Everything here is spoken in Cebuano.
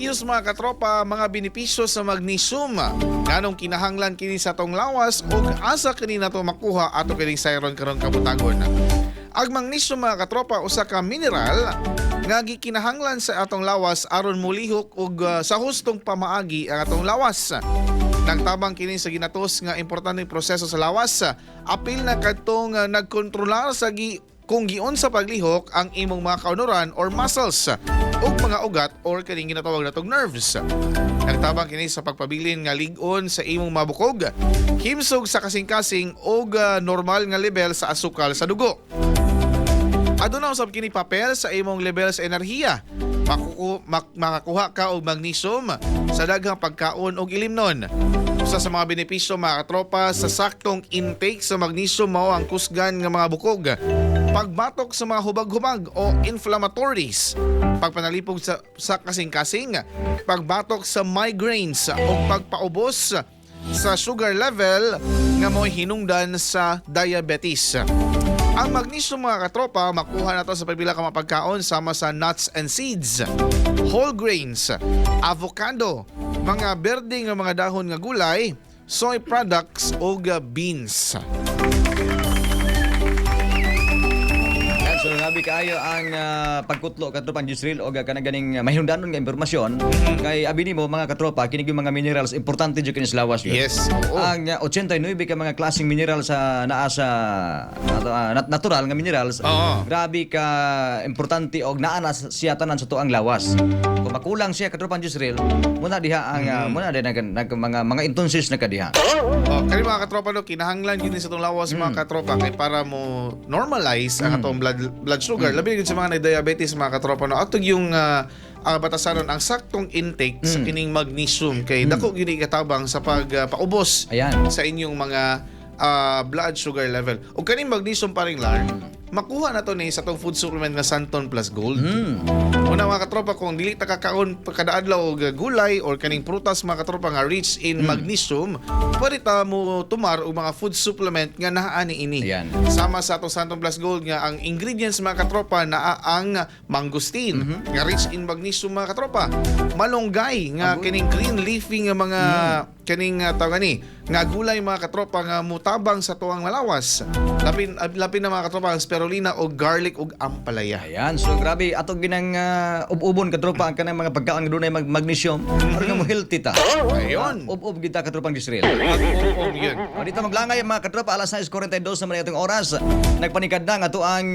News, mga katropa, mga benepisyo sa magnesium. Nganong kinahanglan kini sa atong lawas ug asa kini nato makuha, ato kining sayron karon kabuntagon. Ang magnesium, mga katropa, usa ka mineral nga gikinahanglan sa atong lawas aron mulihok og sa hustong pamaagi ang atong lawas. Nagtabang kini sa ginatos nga importanteng proseso sa lawas. Apil na kadtong nagkontrolar sa kung giunsa paglihok ang imong mga kaunuran or muscles ug mga ugat or kining ginatawag natong nerves. Nagtabang kini sa pagpabilin nga lig-on sa imong mabukog, himsog sa kasing-kasing ug normal nga level sa asukal sa dugo. Aduna usab kini papel sa imong level sa enerhiya. Makakuha ka og magnesium sa daghang pagkaon og ilimnon. Usa sa mga benepisyo, mga katropa, sa saktong intake sa magnesium mao ang kusgan nga mga bukog, pagbatok sa mga hubag-hubag o inflammatories, pagpanalipog sa kasing-kasing, pagbatok sa migraines o pagpaubos sa sugar level nga mo'y hinungdan sa diabetes. Ang magnesium, mga katropa, makuha na to sa pipila ka mga pagkaon sama sa nuts and seeds, whole grains, avocado, mga berde nga mga dahon nga gulay, soy products ug beans. Yan, so grabe kaayo ang pagkutlo, katropang Jisreel, og kanang ganing mahinungdanon nga impormasyon kay abi nimo, mga katropa, kini yung mga minerals, importante jud kini sa lawas yun. Yes, oo. Ang 89 ka mga klaseng mineral sa naa sa natural nga minerals. Grabe ka importante og naa na siya tanan sa tuang lawas. Kung makulang siya, katropang Jisreel, muna diha ang muna diha nag, mga intonsis na kadiha. Oh, kani, mga katropa, no, kinahanglan gyud ni sa atong lawas, mga katropa, kay para mo normalize ang atong blood blood sugar. Labi na gyud sa mga nag-diabetes, mga katropa, no. Atong yung batasanon ang saktong intake sa kining magnesium kay dako gyud ni katabang sa pagpaubos sa inyong mga blood sugar level. Ug kaning magnesium paring lar, makuha na to ni sa atong food supplement nga Santon Plus Gold. Una, mga katropa, kung dili ta kakaon kada adlaw og gulay or kaning prutas, mga katropa, nga rich in magnesium, pwede ta mo tumar og mga food supplement nga naa ni ini. Sama sa atong Santon Plus Gold nga ang ingredients, mga katropa, naa ang mangosteen nga rich in magnesium, mga katropa. Malunggay nga kining green leafy nga mga kining tawag ani nga gulay, mga katropa, nga mutabang sa tuang malawas. Lapin lapin na, mga katropa, ang spirulina o garlic ug ampalaya. Ayan, so grabe ato ginang ub-ubon, katropa, ang kanang mga pagkaon nga dunay magnesium aron nga mo healthy ta. Ub-ub kita, katropang Jisreel. Mag-ub yun. O, dito maglangay, mga katropa, alas 6:42 naman atong oras. Nagpanikad na nga ato ang